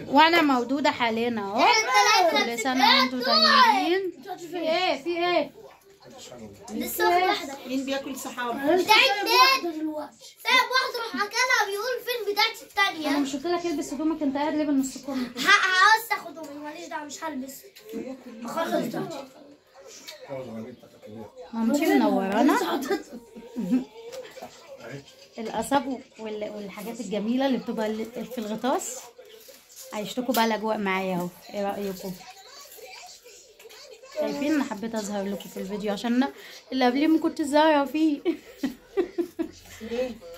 وانا موجودة حاليا اهو. كل سنة وانتم طيبين. في ايه في ايه؟ لسه واحدة. مين بياكل سحاب؟ بتاعت ساب واحدة راح اكلها بيقول فين بتاعتي الثانية. انا مش قلت لك البس هدومك؟ انت قاعد ليه بالنص كم كده؟ هقص اخد هدومي، ماليش دعوه، مش هلبس. هخلص بتاعتي. مامتي منورانا. القصب والحاجات الجميلة اللي بتبقى في الغطاس. عايشتكم بقى الاجواء معايا اهو، ايه رايكم؟ شايفين؟ انا حبيت اظهر لكم في الفيديو عشان اللي قبليه ما كنت ظاهره فيه.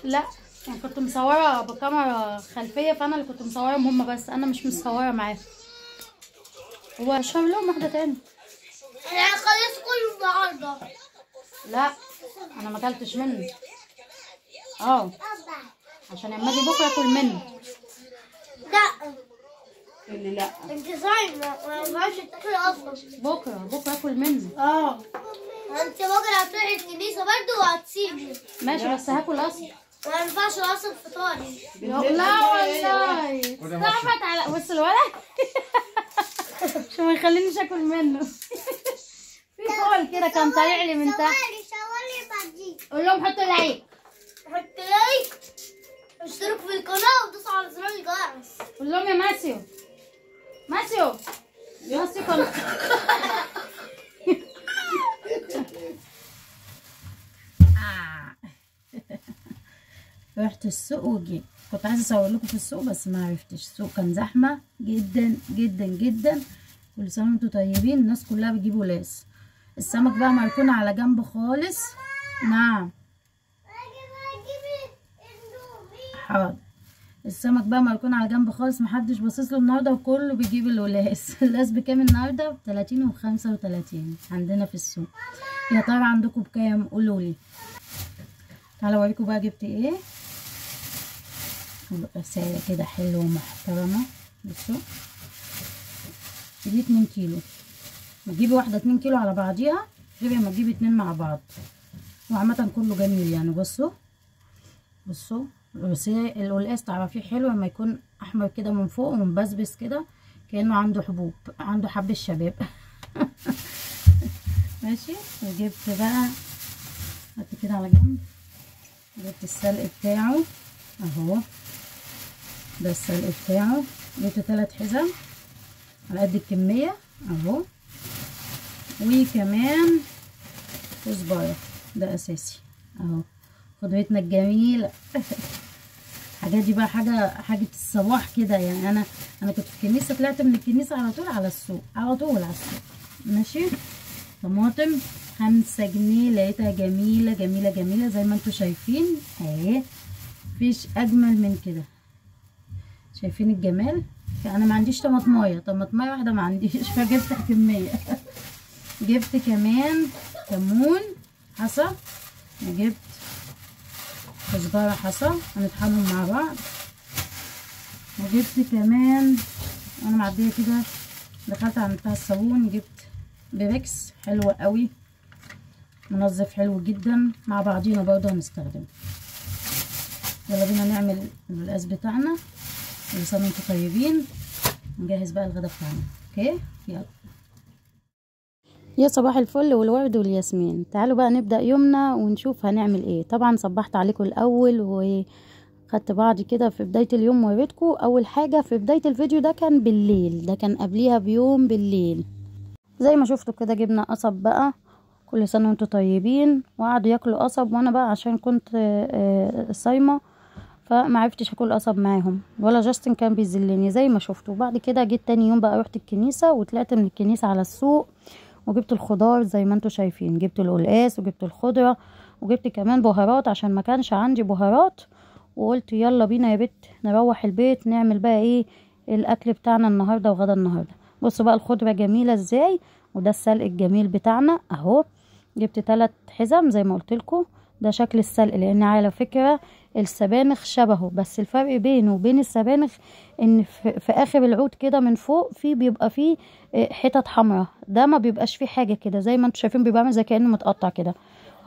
لا انا كنت مصوره بكاميرا خلفية، فانا اللي كنت مصورهم هم، بس انا مش مصوره معاهم. هو اشرب لهم واحدة تاني. انا هخلص كله النهارده. لا انا ما اكلتش منه. عشان اما اجي بكره اكل منه. لا اللي لا انت صايمه ما ينفعش تاكلي اصلا. بكره اكل منه. انت بكره هتروحي الكنيسة برضه وهتسيبي. ماشي بس هاكل اصلا. ما ينفعش اصلا فطاري. لا والله صعبت على بص الولد عشان ما يخلينيش اكل منه. في فول كده كان طالع لي من تحت. قول لهم حطوا like. حطوا like، اشتركوا في القناة ودوسوا على زرار الجرس. قول لهم يا ماسيو. ماسيو ماسيو كان رحت السوق وجيت. كنت عايزه اصور لكم في السوق بس ما عرفتش، السوق كان زحمة جدا جدا جدا. كل سنة وانتم طيبين. الناس كلها بتجيب ولاس. السمك بقى مركون على جنب خالص. نعم حاضر. السمك بقى مركون على جنب خالص، محدش باصص له النهارده، وكله بيجيب الولاس. الولاس بكام النهارده؟ ب 30 و35 عندنا في السوق. يا ترى عندكم بكام؟ قولوا لي. تعالوا اوريكم بقى جبت ايه. غسالة كده حلوة ومحترمه. بصوا دي 2 كيلو، تجيبي واحدة 2 كيلو على بعضيها غير ما تجيبي 2 مع بعض. وعامة كله جميل يعني. بصوا بصوا القلقاس تعرفيه حلو لما يكون احمر كده من فوق ومبسبس كده كانه عنده حبوب، عنده حب الشباب. ماشي. وجبت بقى حط كده على جنب. جبت السلق بتاعه اهو، ده السلق بتاعه. جبت 3 حزم على قد الكمية اهو، وكمان كزبره ده اساسي اهو. خضرتنا الجميلة. الحاجات دي بقى حاجة الصباح كده يعني. انا كنت في الكنيسة، طلعت من الكنيسة على طول على السوق، على طول على السوق. ماشي. طماطم 5 جنيه، لقيتها جميلة جميلة جميلة زي ما انتم شايفين اهي، مفيش اجمل من كده. شايفين الجمال؟ انا ما عنديش طماطمايه، طماطمايه واحدة ما عنديش، فجبت كمية. جبت كمان كمون حصى، وجبت كزبره حصى هنطحنهم مع بعض. وجبت كمان وانا معدية كده دخلت عند بتاع الصابون، جبت بيركس حلوة قوي، منظف حلو جدا، مع بعضينا برضه هنستخدمه. يلا بينا نعمل القلقاس بتاعنا. كل سنة وانتم طيبين. نجهز بقى الغدا بتاعنا. okay يلا. يا صباح الفل والورد والياسمين. تعالوا بقى نبدأ يومنا ونشوف هنعمل ايه. طبعا صبحت عليكم الاول وخدت بعضي كده في بداية اليوم، وريتكم اول حاجة في بداية الفيديو. ده كان بالليل، ده كان قبليها بيوم بالليل. زي ما شفتوا كده جبنا قصب بقى. كل سنة وانتم طيبين. وقعدوا ياكلوا قصب، وانا بقى عشان كنت صايمة فما عرفتش اكل قصب معاهم، ولا جاستن كان بيذلني زي ما شفتوا. وبعد كده جيت تاني يوم بقى رحت الكنيسة، وطلعت من الكنيسة على السوق وجبت الخضار زي ما انتم شايفين. جبت القلقاس وجبت الخضرة وجبت كمان بهارات عشان ما كانش عندي بهارات. وقلت يلا بينا يا بت نروح البيت نعمل بقى ايه الاكل بتاعنا النهارده وغدا النهارده. بصوا بقى الخضرة جميلة ازاي، وده السلق الجميل بتاعنا اهو. جبت 3 حزم زي ما قلت لكم. ده شكل السلق، لان على فكرة السبانخ شبهه، بس الفرق بينه وبين السبانخ ان في اخر العود كده من فوق في بيبقى فيه حتت حمراء، ده ما بيبقاش فيه حاجة كده زي ما انتم شايفين، بيبقى عامل زي كانه متقطع كده.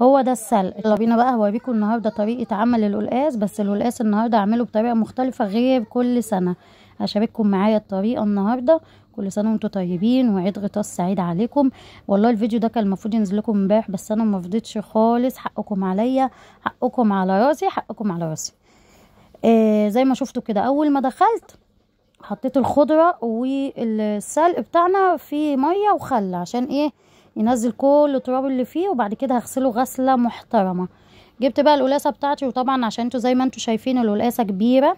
هو ده السلق. يلا بينا بقى هوريكم النهارده طريقه عمل القلقاس، بس القلقاس النهارده هعمله بطريقة مختلفة غير كل سنة. هشارككم معايا الطريقة النهارده. كل سنة وانتم طيبين وعيد غطاس سعيد عليكم. والله الفيديو ده كان المفروض ينزل لكم امبارح، بس انا ما رضيتش خالص. حقكم عليا، حقكم على راسي، حقكم على راسي. زي ما شفتوا كده، اول ما دخلت حطيت الخضرة والسلق بتاعنا في مية وخل عشان ايه؟ ينزل كل التراب اللي فيه، وبعد كده هغسله غسله محترمه. جبت بقى القلاصه بتاعتي، وطبعا عشان انتوا زي ما انتوا شايفين القلاصه كبيرة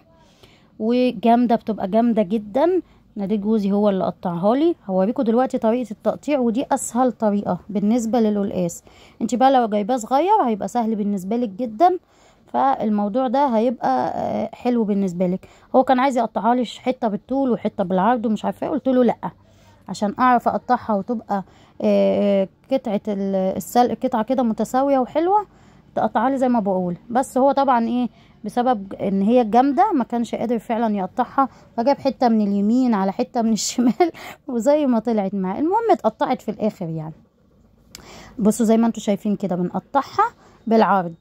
وجامده، بتبقى جامدة جدا. نادي جوزي هو اللي قطعها لي. هوريكم دلوقتي طريقه التقطيع، ودي اسهل طريقه بالنسبة للقلقاس. انت بقى لو جايباه صغير هيبقى سهل بالنسبة لك جدا، فالموضوع ده هيبقى حلو بالنسبة لك. هو كان عايز يقطعها لي حتة بالطول وحتة بالعرض ومش عارفه ايه، قلت له لا، عشان اعرف اقطعها وتبقى قطعه السلق قطعه كده متساوية وحلوه، تقطعها لي زي ما بقول. بس هو طبعا ايه، بسبب ان هي جامدة ما كانش قادر فعلا يقطعها، فجاب حتة من اليمين على حتة من الشمال وزي ما طلعت معاه. المهم اتقطعت في الاخر يعني. بصوا زي ما انتم شايفين كده بنقطعها بالعرض،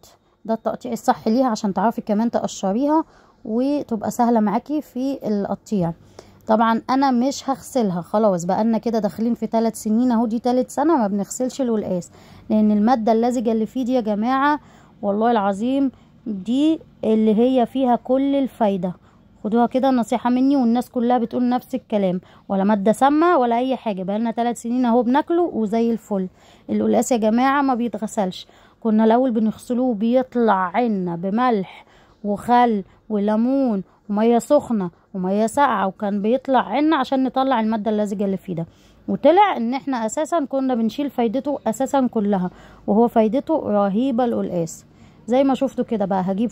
ده التقطيع الصح ليها عشان تعرفي كمان تقشريها وتبقى سهلة معاكي في القطيع. طبعا انا مش هغسلها خلاص، بقالنا كده داخلين في 3 سنين اهو، دي 3 سنة ما بنغسلش القلقاس، لان المادة اللزجه اللي فيه دي يا جماعة والله العظيم دي اللي هي فيها كل الفايدة. خدوها كده نصيحة مني، والناس كلها بتقول نفس الكلام، ولا مادة سامة ولا اي حاجة. بقالنا 3 سنين اهو بناكله وزي الفل. القلقاس يا جماعة ما بيتغسلش، كنا الاول بنغسلوه بيطلع عنا بملح وخل وليمون ومية سخنة ومية ساقعه، وكان بيطلع عنا عشان نطلع المادة اللزجه اللي فيه ده. وطلع ان احنا اساسا كنا بنشيل فايدته اساسا كلها، وهو فايدته رهيبة القلقاس. زي ما شفتوا كده بقى هجيب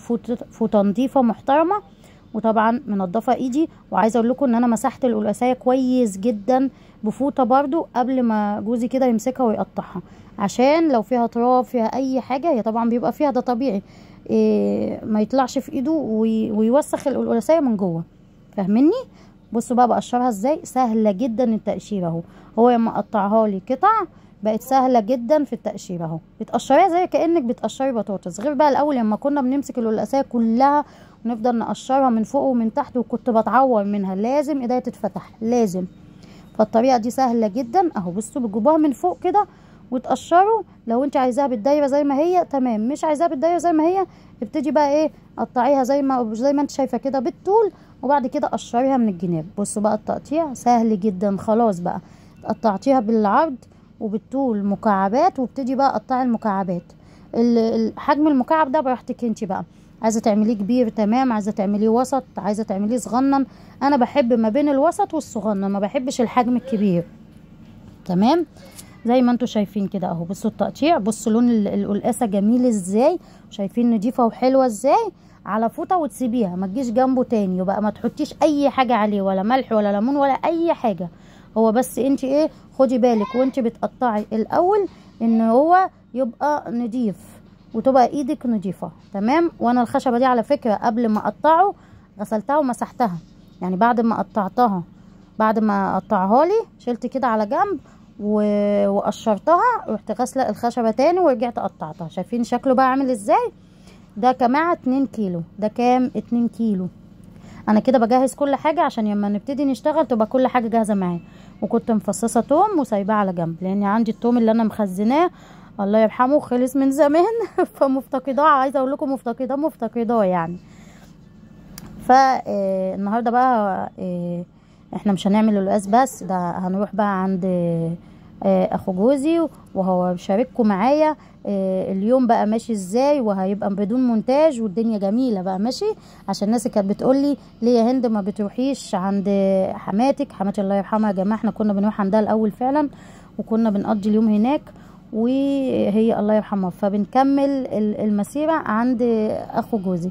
فوطه نظيفة محترمه، وطبعا منضفه ايدي. وعايزه اقول لكم ان انا مسحت القلقاسيه كويس جدا بفوطه برضو قبل ما جوزي كده يمسكها ويقطعها، عشان لو فيها تراب فيها اي حاجة، هي طبعا بيبقى فيها ده طبيعي، إيه ما يطلعش في ايده ويوسخ القلقاسيه من جوه، فاهميني؟ بصوا بقى بقشرها ازاي، سهلة جدا التقشير اهو. هو لما قطعها لي قطع بقت سهلة جدا في التقشير اهو، بتقشريها زي كانك بتقشري بطاطس. غير بقى الاول لما كنا بنمسك القلقاسيه كلها ونفضل نقشرها من فوق ومن تحت، وكنت بتعور منها، لازم ايديا تتفتح لازم. فالطريقه دي سهلة جدا اهو. بصوا بتجيبوها من فوق كده وتقشروا. لو انت عايزاها بالدايره زي ما هي تمام، مش عايزاها بالدايره زي ما هي ابتدي بقى ايه قطعيها زي ما انت شايفه كده بالطول، وبعد كده قشريها من الجناب. بصوا بقى التقطيع سهل جدا. خلاص بقى قطعتيها بالعرض وبالطول مكعبات، وابتدي بقى قطعي المكعبات. حجم المكعب ده براحتك انت بقى، عايزه تعمليه كبير تمام، عايزه تعمليه وسط، عايزه تعمليه صغنن. انا بحب ما بين الوسط والصغنن، ما بحبش الحجم الكبير. تمام زي ما انتم شايفين كده اهو. بصوا التقطيع، بصوا لون القلقاسه جميل ازاي، شايفين نضيفه وحلوه ازاي. على فوطه وتسيبيها ما تجيش جنبه تاني، وبقى ما تحطيش اي حاجة عليه، ولا ملح ولا ليمون ولا اي حاجة. هو بس انت ايه، خدي بالك وانت بتقطعي الاول ان هو يبقى نضيف وتبقى ايدك نضيفه. تمام. وانا الخشبة دي على فكرة قبل ما اقطعه غسلتها ومسحتها، يعني بعد ما قطعتها، بعد ما قطعها لي شلت كده على جنب وقشرتها، رحت غسله الخشبة تاني ورجعت قطعتها. شايفين شكله بقى عامل ازاي؟ ده كمان 2 كيلو، ده كام؟ 2 كيلو. انا كده بجهز كل حاجة عشان لما نبتدي نشتغل تبقى كل حاجة جاهزة معايا. وكنت مفصصه توم وسايباه على جنب، لان عندي التوم اللي انا مخزناه الله يرحمه خلص من زمان فمفتقداه، عايزه اقول لكم مفتقداه مفتقداه يعني. فالنهارده بقى احنا مش هنعمل القلقاس بس، ده هنروح بقى عند اخو جوزي وهو شارككم معايا اليوم بقى ماشي ازاي، وهيبقى بدون مونتاج والدنيا جميلة بقى ماشي. عشان الناس كانت بتقول لي ليه يا هند ما بتروحيش عند حماتك؟ حماتي الله يرحمها يا جماعة، احنا كنا بنروح عندها الاول فعلا، وكنا بنقضي اليوم هناك وهي الله يرحمها، فبنكمل المسيرة عند اخو جوزي.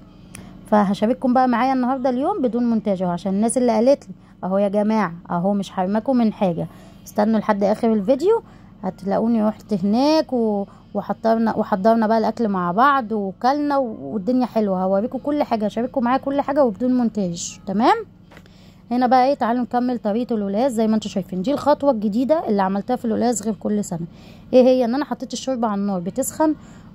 فهشارككم بقى معايا النهارده اليوم بدون مونتاج اهو، عشان الناس اللي قالت لي اهو يا جماعة اهو مش حرمكم من حاجة، استنوا لحد اخر الفيديو هتلاقوني رحت هناك وحضرنا بقى الاكل مع بعض وكلنا والدنيا حلوة. هوريكم كل حاجة، هشارككم معايا كل حاجة وبدون مونتاج. تمام. هنا بقى ايه، تعالوا نكمل طريقه القلاص. زي ما انتم شايفين دي الخطوة الجديدة اللي عملتها في القلاص غير كل سنة. ايه هي؟ ان انا حطيت الشوربة على النار بتسخن،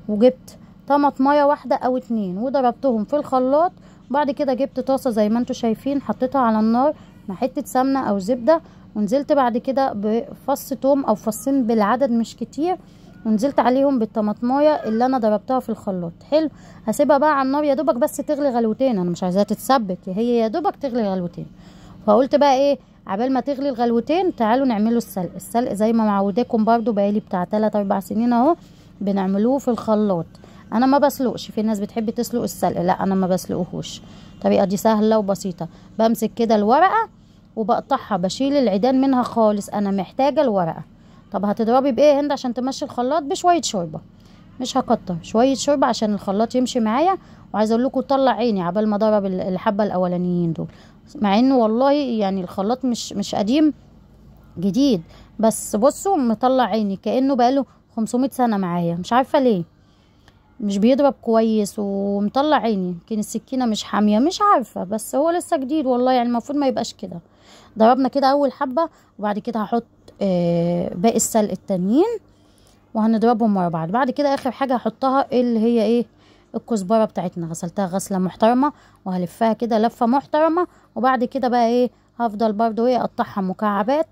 وجبت طماطمايه واحدة او اتنين وضربتهم في الخلاط. بعد كده جبت طاسه زي ما انتم شايفين حطيتها على النار مع حتة سمنه او زبدة، ونزلت بعد كده بفص توم او فصين بالعدد مش كتير، ونزلت عليهم بالطماطمايه اللي انا ضربتها في الخلاط. حلو، هسيبها بقى على النار يا دوبك بس تغلي غلوتين، انا مش عايزاها تتسبك، هي يا دوبك تغلي غلوتين. فقلت بقى ايه، عبال ما تغلي الغلوتين تعالوا نعمله السلق. السلق زي ما معوداكم برضو بقالي بتاع 3 4 سنين اهو بنعملوه في الخلاط. انا ما بسلقش، في ناس بتحب تسلق السلق، لا انا ما بسلقهوش. الطريقة دي سهلة وبسيطة، بمسك كده الورقة وبقطعها، بشيل العيدان منها خالص، انا محتاجه الورقة. طب هتضربي بايه هند عشان تمشي الخلاط؟ بشوية شوربة، مش هكتر، شوية شوربة عشان الخلاط يمشي معايا. وعايزه اقول لكم طلع عيني عبال ما ضرب الحبة الاولانيين دول، مع انه والله يعني الخلاط مش قديم، جديد، بس بصوا مطلع عيني كانه بقاله 500 سنة معايا، مش عارفه ليه مش بيضرب كويس ومطلع عيني، يمكن السكينة مش حامية مش عارفه، بس هو لسه جديد والله، يعني المفروض ما يبقاش كده. ضربنا كده اول حبه، وبعد كده هحط باقي السلق التانيين وهنضربهم ورا بعض. بعد كده اخر حاجة هحطها اللي هي ايه، الكزبره بتاعتنا، غسلتها غسله محترمه وهلفها كده لفه محترمه. وبعد كده بقى ايه، هفضل برضو ايه اقطعها مكعبات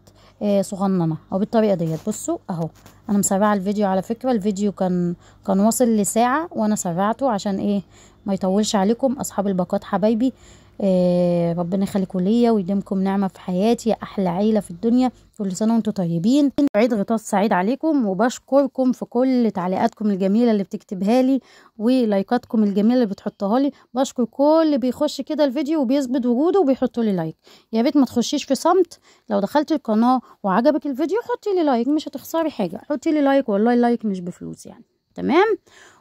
صغننه او بالطريقة ديت. بصوا اهو، انا مسرعة الفيديو على فكرة، الفيديو كان واصل لساعة وانا سرعته عشان ايه ما يطولش عليكم. اصحاب الباقات حبايبي، ربنا يخليكم ليا ويديمكم نعمه في حياتي، يا احلى عيله في الدنيا، كل سنة وانتم طيبين، عيد غطاس سعيد عليكم. وبشكركم في كل تعليقاتكم الجميلة اللي بتكتبها لي ولايكاتكم الجميلة اللي بتحطها لي. بشكر كل اللي بيخش كده الفيديو وبيثبت وجوده وبيحط لي like. يا ريت ما تخشيش في صمت، لو دخلت القناة وعجبك الفيديو حطي لي like، مش هتخسري حاجة، حطي لي like، والله ال like مش بفلوس يعني، تمام.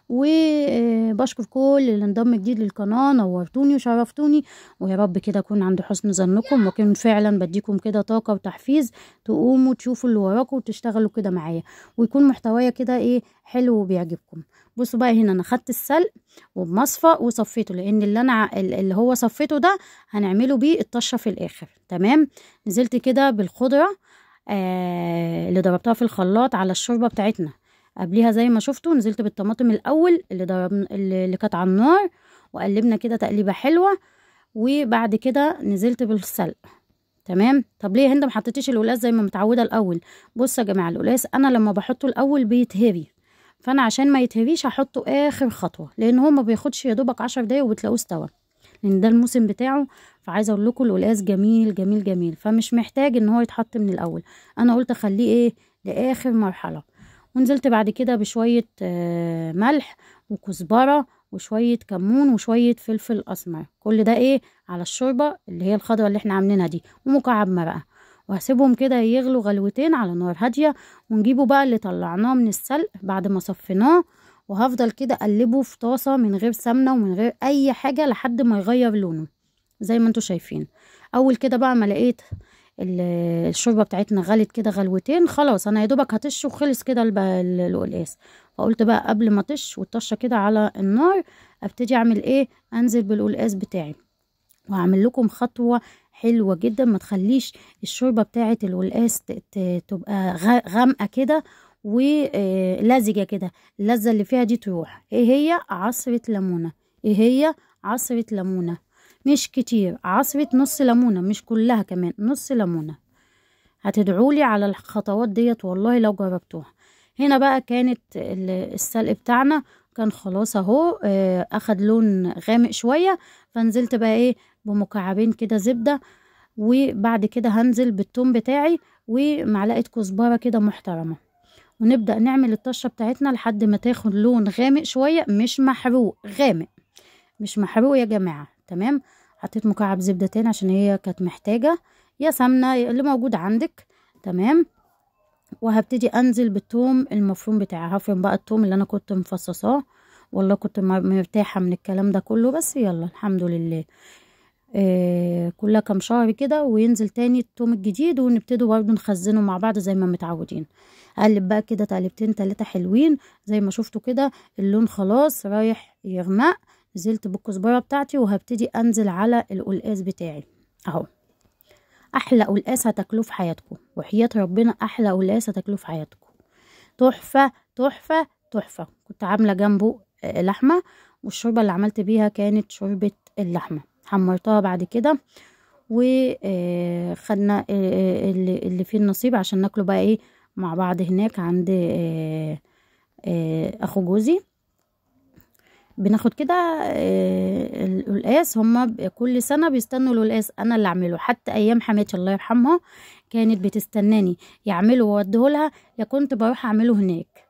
وبشكر كل اللي انضم جديد للقناة، نورتوني وشرفتوني، ويا رب كده اكون عند حسن ظنكم، وكن فعلا بديكم كده طاقة وتحفيز تقوموا تشوفوا اللي وراكم وتشتغلوا كده معايا، ويكون محتوايا كده ايه حلو وبيعجبكم. بصوا بقى هنا انا خدت السلق وبمصفى وصفيته، لان اللي انا اللي هو صفيته ده هنعمله بيه الطشه في الاخر، تمام. نزلت كده بالخضره اللي ضربتها في الخلاط على الشوربة بتاعتنا قبليها زي ما شفتوا. نزلت بالطماطم الاول اللي كانت على النار، وقلبنا كده تقليبه حلوة، وبعد كده نزلت بالسلق، تمام. طب ليه هند ما حطيتيش القلقاس زي ما متعوده الاول؟ بصوا يا جماعة، القلقاس انا لما بحطه الاول بيتهري، فانا عشان ما يتهريش هحطه اخر خطوة، لان هو ما بياخدش يا دوبك 10 دقايق وبتلاقوه استوى، لان ده الموسم بتاعه. فعايزه اقول لكم القلقاس جميل جميل جميل، فمش محتاج ان هو يتحط من الاول، انا قلت اخليه ايه لاخر مرحلة. ونزلت بعد كده بشوية ملح وكزبرة وشوية كمون وشوية فلفل أسمر، كل ده ايه على الشوربة اللي هي الخضرة اللي احنا عاملينها دي، ومكعب مرقة. وهسيبهم كده يغلوا غلوتين على نار هادية، ونجيبه بقى اللي طلعناه من السلق بعد ما صفيناه، وهفضل كده اقلبه في طاسة من غير سمنة ومن غير اي حاجة لحد ما يغير لونه زي ما انتوا شايفين. اول كده بقى ما لقيت الشوربة بتاعتنا غلت كده غلوتين، خلاص انا يا دوبك هطش وخلص كده القلقاس. فقلت بقى قبل ما طش والطشه كده على النار ابتدي اعمل ايه، انزل بالقلقاس بتاعي. وهعمل لكم خطوة حلوة جدا ما تخليش الشوربة بتاعه القلقاس تبقى غامقه كده ولزجه كده، اللذة اللي فيها دي تروح. ايه هي؟ عصره ليمونه. ايه هي؟ عصره ليمونه، مش كتير، عصرة نص ليمونة، مش كلها كمان، نص ليمونة. هتدعولي على الخطوات ديت والله لو جربتوها. هنا بقى كانت السلق بتاعنا كان خلاص اهو، اخد لون غامق شوية، فنزلت بقى ايه بمكعبين كده زبدة، وبعد كده هنزل بالثوم بتاعي ومعلقة كزبرة كده محترمة، ونبدأ نعمل الطشة بتاعتنا لحد ما تاخد لون غامق شوية، مش محروق، غامق مش محروق يا جماعة، تمام. حطيت مكعب زبدة تاني عشان هي كانت محتاجة، يا سمنة اللي موجود عندك، تمام. وهبتدي انزل بالثوم المفروم بتاعي، هفرم بقى الثوم اللي انا كنت مفصصاه، والله كنت مرتاحة من الكلام ده كله، بس يلا الحمد لله. كلها كام شهر كده وينزل تاني الثوم الجديد، ونبتدي برضه نخزنه مع بعض زي ما متعودين. اقلب بقى كده تقلبتين تلاتة حلوين زي ما شفتوا كده، اللون خلاص رايح يغمق. نزلت بالكزبره بتاعتي وهبتدي انزل على القلقاس بتاعي اهو. احلى قلقاس هتاكلوه في حياتكم، وحياة ربنا احلى قلقاس هتاكلوه في حياتكم، تحفة تحفة تحفة. كنت عامله جنبه لحمه، والشوربه اللي عملت بيها كانت شوربة اللحمة، حمرتها بعد كده وخدنا اللي فيه النصيب عشان ناكله بقى ايه مع بعض هناك عند اخو جوزي. بناخد كده القلقاس، هما كل سنة بيستنوا القلقاس انا اللي اعمله، حتى ايام حماتي الله يرحمها كانت بتستناني يعمله ووديهولها، يا كنت بروح اعمله هناك.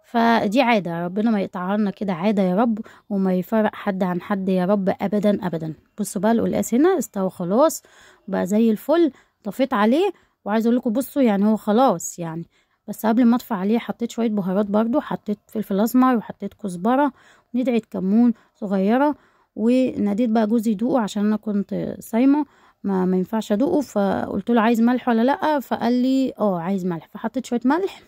فدي عادة ربنا ما يقطعها لنا كده، عادة يا رب، وما يفرق حد عن حد يا رب ابدا ابدا. بصوا بقى القلقاس هنا استوى خلاص بقى زي الفل، طفيت عليه. وعايزه اقول لكم بصوا يعني هو خلاص يعني، بس قبل ما اطفي عليه حطيت شوية بهارات برضو، حطيت فلفل اسمر وحطيت كزبره وندعه كمون صغيرة، وناديت بقى جوزي يدوقه عشان انا كنت صايمه ما ينفعش ادوقه، فقلت له عايز ملح ولا لا، فقال لي اه عايز ملح، فحطيت شوية ملح.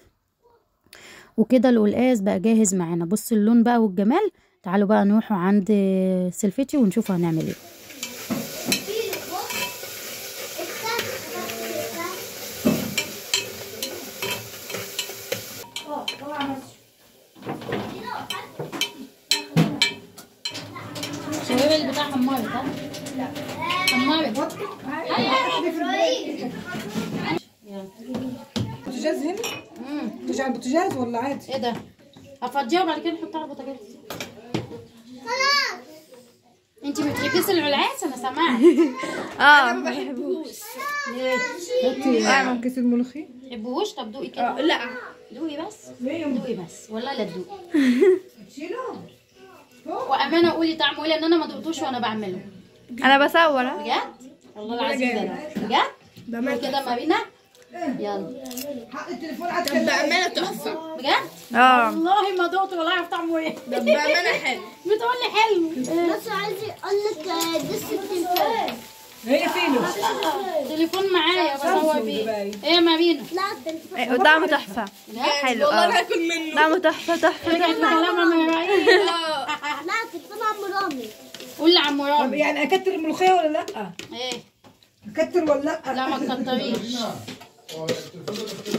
وكده القلقاس بقى جاهز معانا. بص اللون بقى والجمال. تعالوا بقى نروحوا عند سلفتي ونشوف هنعمل ايه. شباب البتاع حمرت ها؟ لا حمرت. بوتاجاز هنا؟ بوتاجاز على البوتاجاز ولا عادي؟ ايه ده؟ هفضيها وبعد كده نحطها على البوتاجاز. خلاص. انتي ما بتحبيش القلقاس؟ انا سمعت. اه انا ما بحبوش. ليه؟ اعمل كيس الملوخية. ما بتحبوش؟ طب دوقي كده. لا دوقي بس. دوقي بس والله لا تدوقي. تشيله؟ وامانه قولي طعمه ايه، لان انا ما دقتوش وانا بعمله. انا بصور. بجد؟ والله العظيم ده بجد؟ كده مارينا. يلا حق التليفون على التليفون. بأمانة تحفة بجد؟ اه والله ما دقت ولا اعرف طعمه ايه. ده بأمانة حلو. بتقول لي حلو. بس عايز اقول لك دس التليفون. هي فينه؟ التليفون معايا بصور بيه. ايه يا مارينا؟ لا التليفون طعمه تحفة. حلو والله انا هاكل منه. طعمه تحفة تحفة. رجعت بكلامها من رأيي. لا التليفون عم رامي. قول لعم رامي. يعني اكتر الملوخية ولا لا؟ ايه؟ اكتر ولا لا؟ لا ما تكتريش.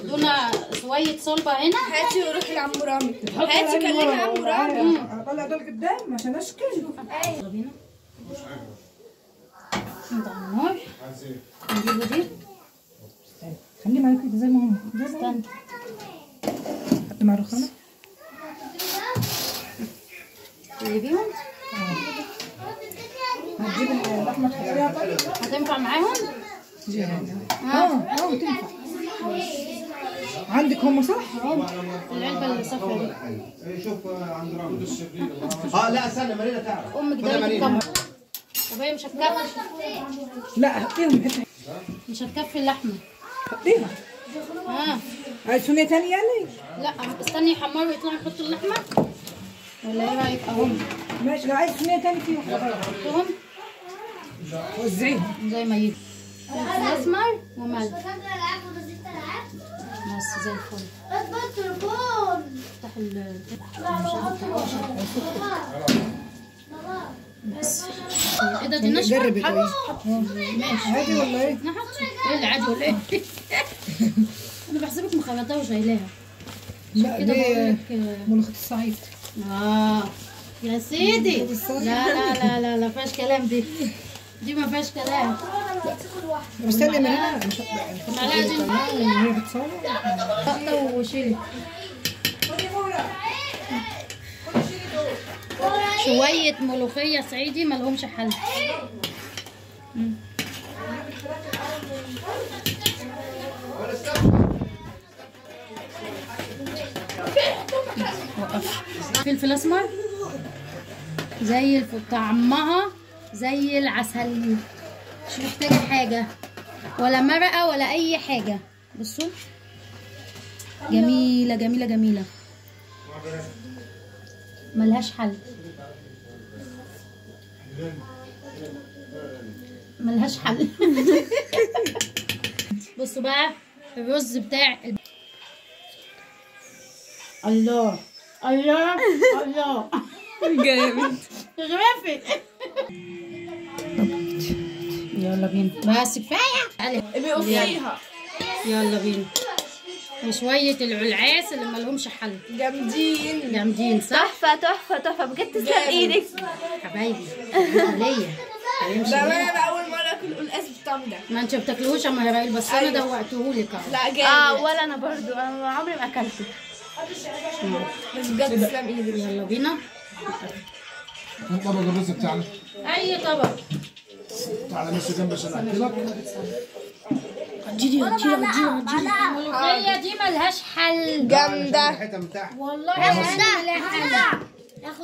دونا شوية صلبة هنا. هاتي وروحي لعم رامي. هاتي كلمي عم رامي. اطلع دول قدام عشان اشكل. يلا بينا. نضع النار. نجيبه دي. خليه معاك كده زي ما هو. استنى. حط مع الرخامة. تقلبيهم؟ هتجيب اللحمة تحطيها طيب؟ هتنفع معاهم؟ اه تنفع. عندك هم صح؟ العلبة الصفرا دي. شوف عند رامي. اه لا استنى مارينا تعرف. امك دايما الكاميرا. طب هي مش هتكفي. لا حطيهم حتة. مش هتكفي اللحمة. حطيها. عايز صينية تانية يعني؟ لا استني يحمروا ويطلعوا نحط اللحمة. ولا ايه رأيك اهم؟ ماشي لو عايز صينية تانية فيهم حطهم. وزعيهم زي ما يجي. فلفل اسمر وملح. بس زي الفل. بس التليفون. افتح ال بس. ايه ده دي ناشفة؟ جربي طيب. ماشي. عادي ولا ايه؟ ايه اللي عادي ولا ايه؟ انا بحسبك مخلطاها وشايلاها. لا دي ملوخية الصعيد. اه يا سيدي. لا لا لا لا لا فيهاش كلام دي. دي ما فيهاش كلام. استني يا مارينا. المعلقة دي وهي بتصور. وشيلي. شوية ملوخية صعيدي مالهمش حل. وقف. فلفل اسمر زي الفل، طعمها زي العسل، مش محتاجة حاجة ولا مرقة ولا أي حاجة. بصوا جميلة جميلة جميلة، ملهاش حل، ملهاش حل. بصوا بقى الرز بتاع الله الله الله جامد غرافي. يلا بينا بس كفاية بيقفيها. يلا بينا. وشوية العلعاس اللي مالهمش حل، جامدين جامدين صح؟ تحفة تحفة تحفة بجد، تسلم ايدك حبايبي ليا. ده انا اول مرة اكل اكل قلقاس بالطعم ده. ما انت ما بتاكلوش يا مهرائيل، بس انا دوقتهولك اهو. لا جامد. ولا انا برضو، انا عمري ما اكلته. بس بجد تسلم ايدك. يلا بينا. طبق الرز بتاعنا. اي طبق. تعالى مش جنب عشان اكلك. اديني اديني اديني. الملوخية دي ملهاش حل. جامدة والله ملهاش حل.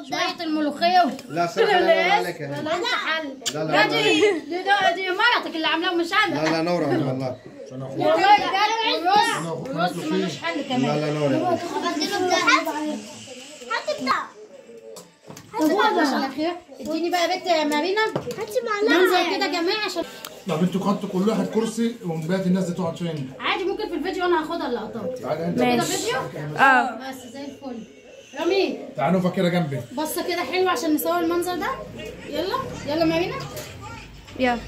شوية الملوخية. لا صراحة لا عليك. ملهاش حل. لا لا دي دي مرتك اللي عاملاها مش انا. لا لا نورة والله. والله بجد. والرز ملوش حل كمان. لا لا نورة. هاتي بتاع. على خير. اديني بقى يا بنت يا مارينا. هاتي معلقه. منظر كده يا جماعة عشان. طب انتوا خدتوا كل واحد كرسي وبقيت الناس دي تقعد فين؟ عادي ممكن في الفيديو انا هاخدها اللقطات. تعالى انت. كده فيديو؟ بس زي الفل. رامي تعالى نقف كده جنبي. بصة كده حلوة عشان نصور المنظر ده. يلا يلا مارينا. يلا.